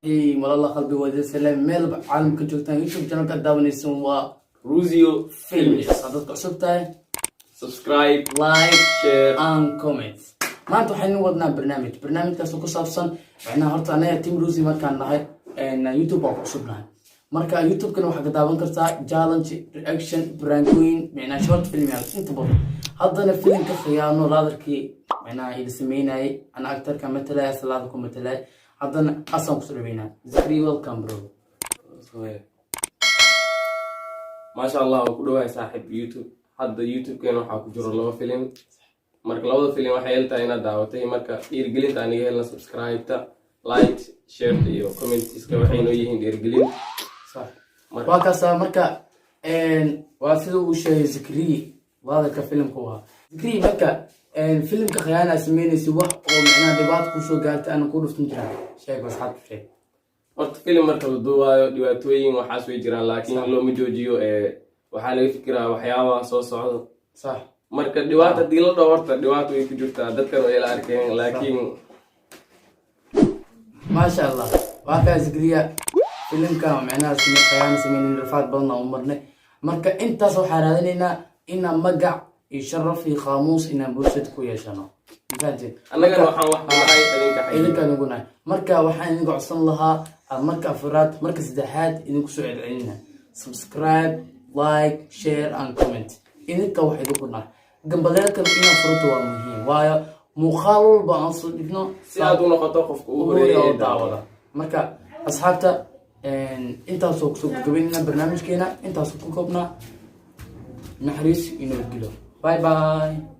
Walaala qalbigooda salaam meelba caalamka joogtaan. YouTube channelka daawanaysan waa Rusio Films. Films. Haddaad ku cusub tahay, subscribe, like, share and comment. Maanta waxaynu wadnaa barnaamij, barnaamijkaasoo ku saabsan macnaha horta anaga team Rusi markaan nahay, YouTube baan ku cusubnahay. Marka YouTube-kana waxaa ka daawan kartaa challenge, reaction, prankooyin, macnaha short film yaal inta badan. Haddana filimka Khiyaano, laadarkii macnaha ila sameynayay, ana actorka matalaya, salaada ku matalaya. Haddana asaan kusoo dhaweynaa. Zikri, welcome, bro. Maasha Allah, waa ku dhawahay, saaxiib. YouTube hadda YouTube-keena waxaa ku jiro laba filim. Marka labada filim waxay heltahay inaad daawatay. Marka dhiirigelinta aniga helna, subscribe-ta, like, share iyo commentska waxay noo yihiin dhiirigelin. Sax. Marka waa kaasa. Marka waa sida uu sheegay Zikriyi, laadarka filimka u ahaa Zikriyi. Marka filimka Khiyaana sameynaysa, wax oo micnaha dhibaato kusoo gaartay ana ku dhuftan jiraan, sheeg, asxaabtu sheeg. Horta filim marka la duuwaayo, dhibaatooyin waxaas way jiraan, laakiin looma joojiyo. Ee waxaa laga fikiraa waxyaabaha soo socda. Marka dhibaata haddii la dhaho, horta dhibaato way ku jirtaa, dadkan way la arkeen, laakiin Maasha Allah, waa kaa Zikriya. Filimka micnaha Khiyaana sameynin, rafaad badan aan u marnay. Marka intaas waxaa raadinaynaa inaan magac iyo sharaf iyo qaamuus inaan bulshada ku yeeshano. Ma fahanteen? Annagana waxaan wax ku nahay idinka xaggiina. Idinkaan ugu nahay. Marka waxaan idinka codsan lahaa marka afraad, marka saddexaad idinku soo celcelina: subscribe, like, share and comment. Idinka wax idinku nahay. Gambaleelkan inaad furato waa muhiim, waayo muuqaal walba aan soo dhigno si aad u noqoto qofka ugu ugu horeeya horeeya ee oo daawada. Marka asxaabta, intaasoo kusoo gabagabaynayna barnaamijkeena, intaasoo ku koobnaa. Naxariis iyo nabadgelyo. Bye bye.